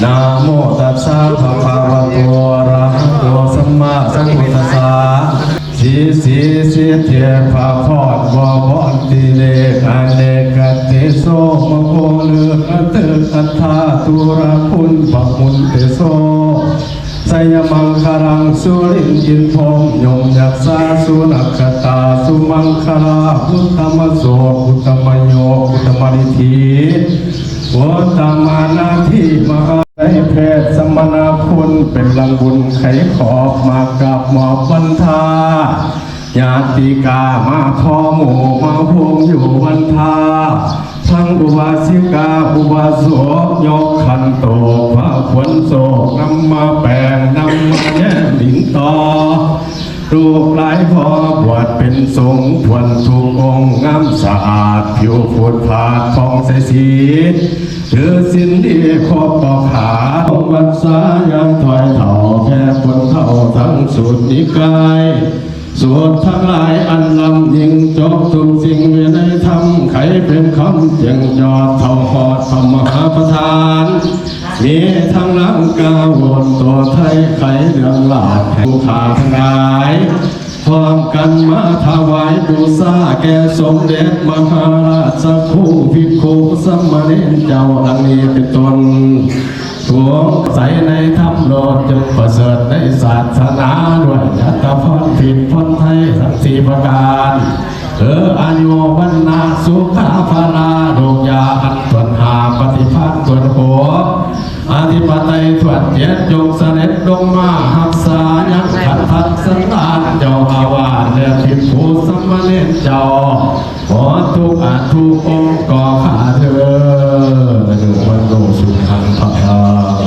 ນະໂມຕັດສະ ພະຄະວະໂຕ ອະຣະຫະໂຕ ສຳມາສຳພຸດທັດສະ ສີສີສິດເທພະພອນ ບໍບອນຕິເລກ ອະເນກະເຕໂຊ ມະໂພເລີກະເຕີກະທາ ຕຸລາຄຸນພະມຸນເຕໂຊ ໄຊຍະມັງຄະລັງ ສຸລິນອິນພົມ ຍົມຍັກສາ ສຸນັກຂະຕາ ສຸມັງຄະລາ ອຸດຕະມະໂສ ອຸດຕະມະໂຍ ອຸດຕະມະນິທິ ອຸດຕະມະນາທິ ມະຫາໄຊເພດ ສະມະນະຄຸນ ເປັນລັງບຸນໄຂຂອບ ມາກາບມອບວັນທາ ຍາດຕິກາມາພໍໝູ່ ມາໂຮມຢູ່ວັນທາ ທັງອຸບາສິກາ ອຸບາສົກ ຍົກຂັນໂຕກ ພາຂວັນໂສກ ນຳມາແປງ ນຳມາແນມດິນຕໍ່ ລູກຫຼາຍພໍ່ບວດເປັນສົງ ທວນທຸກອົງງາມສະອາດ ຜິວຜຸດຜາດຜ່ອງໃສສີ ຖືສິນດີຄົບບໍ່ຂາດ ວັດສາຍາງຖອຍເຖົ້າ ແຜ່ຄົນເຖົ້າທັງສູດນິກາຍ ສູດທັງຫຼາຍອັນລຳຍິ່ງ ຈົບທຸກສິ່ງວິໄນທຳ ໄຂເປັນຄຳເຈັງຍອດ ເຂົ້າຮອດພະມະຫາປະທານ ມີທັງລຳກາວົນໂຕໄທ ໄຂເລື່ອງລາວແຫ່ງຜູ້ຂ້າທັງຫຼາຍ ພ້ອມກັນມາຖວາຍບູຊາແກ່ສົມເດັດມະຫາລາຊະຄູ ພິກຂຸສາມະເນນເຈົ້າ ດັ່ງນີ້ເປັນຕົ້ນ. ດວງໃສໃນທຳໂລດ ຈົ່ງປະເສີດໃນສາສະໜາ ດ້ວຍອັດຕະພອນທິດພອນໄທທັງສີ່ປະການ ເອີ ອາຍຸວັນນະສຸຂະພະລາ ໂລກຢາອັນຖ້ວນຫ້າ ປະຕິພານຖ້ວນຫົກ ອະທິປະໄຕຖ້ວນເຈັດ ຈົ່ງສະເດັດລົງມາຮັກສາຍັງຂັດທັກສັນດານ ເຈົ້າອາວາດ ແລະ ພິກຂຸສາມະເນນເຈົ້າ ຂໍທຸກອາທຸອົງກໍຂ້າເທີ້ນ ອາຍຸວັນໂນສຸຂັງພະລັງ.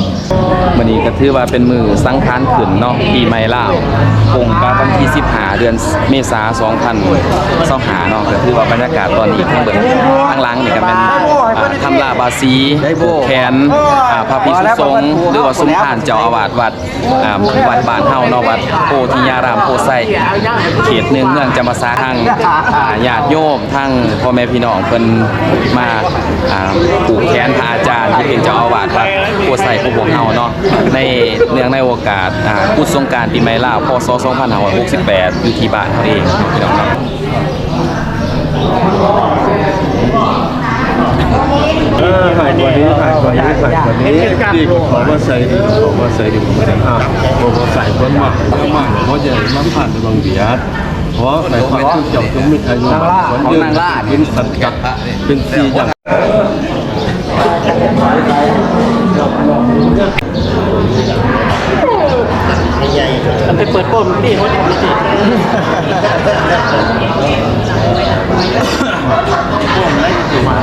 ມື້ນີ້ກໍຖືວ່າເປັນມື້ສັງຂານຂຶ້ນເນາະ ປີໃໝ່ລາວ ກົງກັບວັນທີສິບຫ້າ ເດືອນເມສາ ສອງພັນຊາວຫ້າເນາະ ກໍຖືວ່າບັນຍາກາດຕອນນີ້ທັງເບິດ ທາງຫຼັງນີ້ກໍແມ່ນ ອ່າ ທຳລາບາສີ ຜູກແຂນ ອ່າ ພະພິສຸສົງ ຫຼືວ່າສົມພານເຈົ້າອາວາດວັດ ອ່າ ວັດບ້ານເຮົາເນາະ ວັດໂພທິຍາຣາມໂພໄຊ ເຂດໜຶ່ງ ເມືອງຈຳປາສັກ ທັງ ອ່າ ຍາດໂຍມ ທັງພໍ່ແມ່ພີ່ນ້ອງເພິ່ນມາ ອ່າ ຜູກແຂນພະອາຈານທີ່ເປັນເຈົ້າອາວາດວັດໂພໄຊຂອງພວກເຮົາເນາະ ໃນເນື່ອງໃນໂອກາດ ອ່າ ບຸດສົງການປີໃໝ່ລາວ ພ.ສ. ສອງພັນຫ້າຮ້ອຍຫົກສິບແປດ ຢູ່ທີ່ບ້ານເຮົາເອງເນາະ ພີ່ນ້ອງເນາະ. ເອີ ໃຫ້ກວ່ານີ້ ໃຫ້ກວ່ານີ້ ໃຫ້ກວ່ານີ້ ດີກວ່າເຂົາມາໃສ່ ດີກວ່າເຂົາມາໃສ່ ດີກວ່າເຂົາມາໃສ່ ອ່າ ບໍ່ໃສ່ເພິ່ນມາ ມາ ມາ ບໍ່ໃຫຍ່ ມາຜ່ານໃນບັງບຽດ ຂໍໃຫ້ພະຄຸນເຈົ້າຈົ່ງມີອາຍຸໝັ້ນຂວັນຍືນ ເປັນສັດຈະ ເປັນສີຢ່າງ ອັນໄປເປີດໂປ້ມຕິ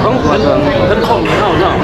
ຂອງເພິ່ນ ເພິ່ນຂອງເຮົາເນາະ.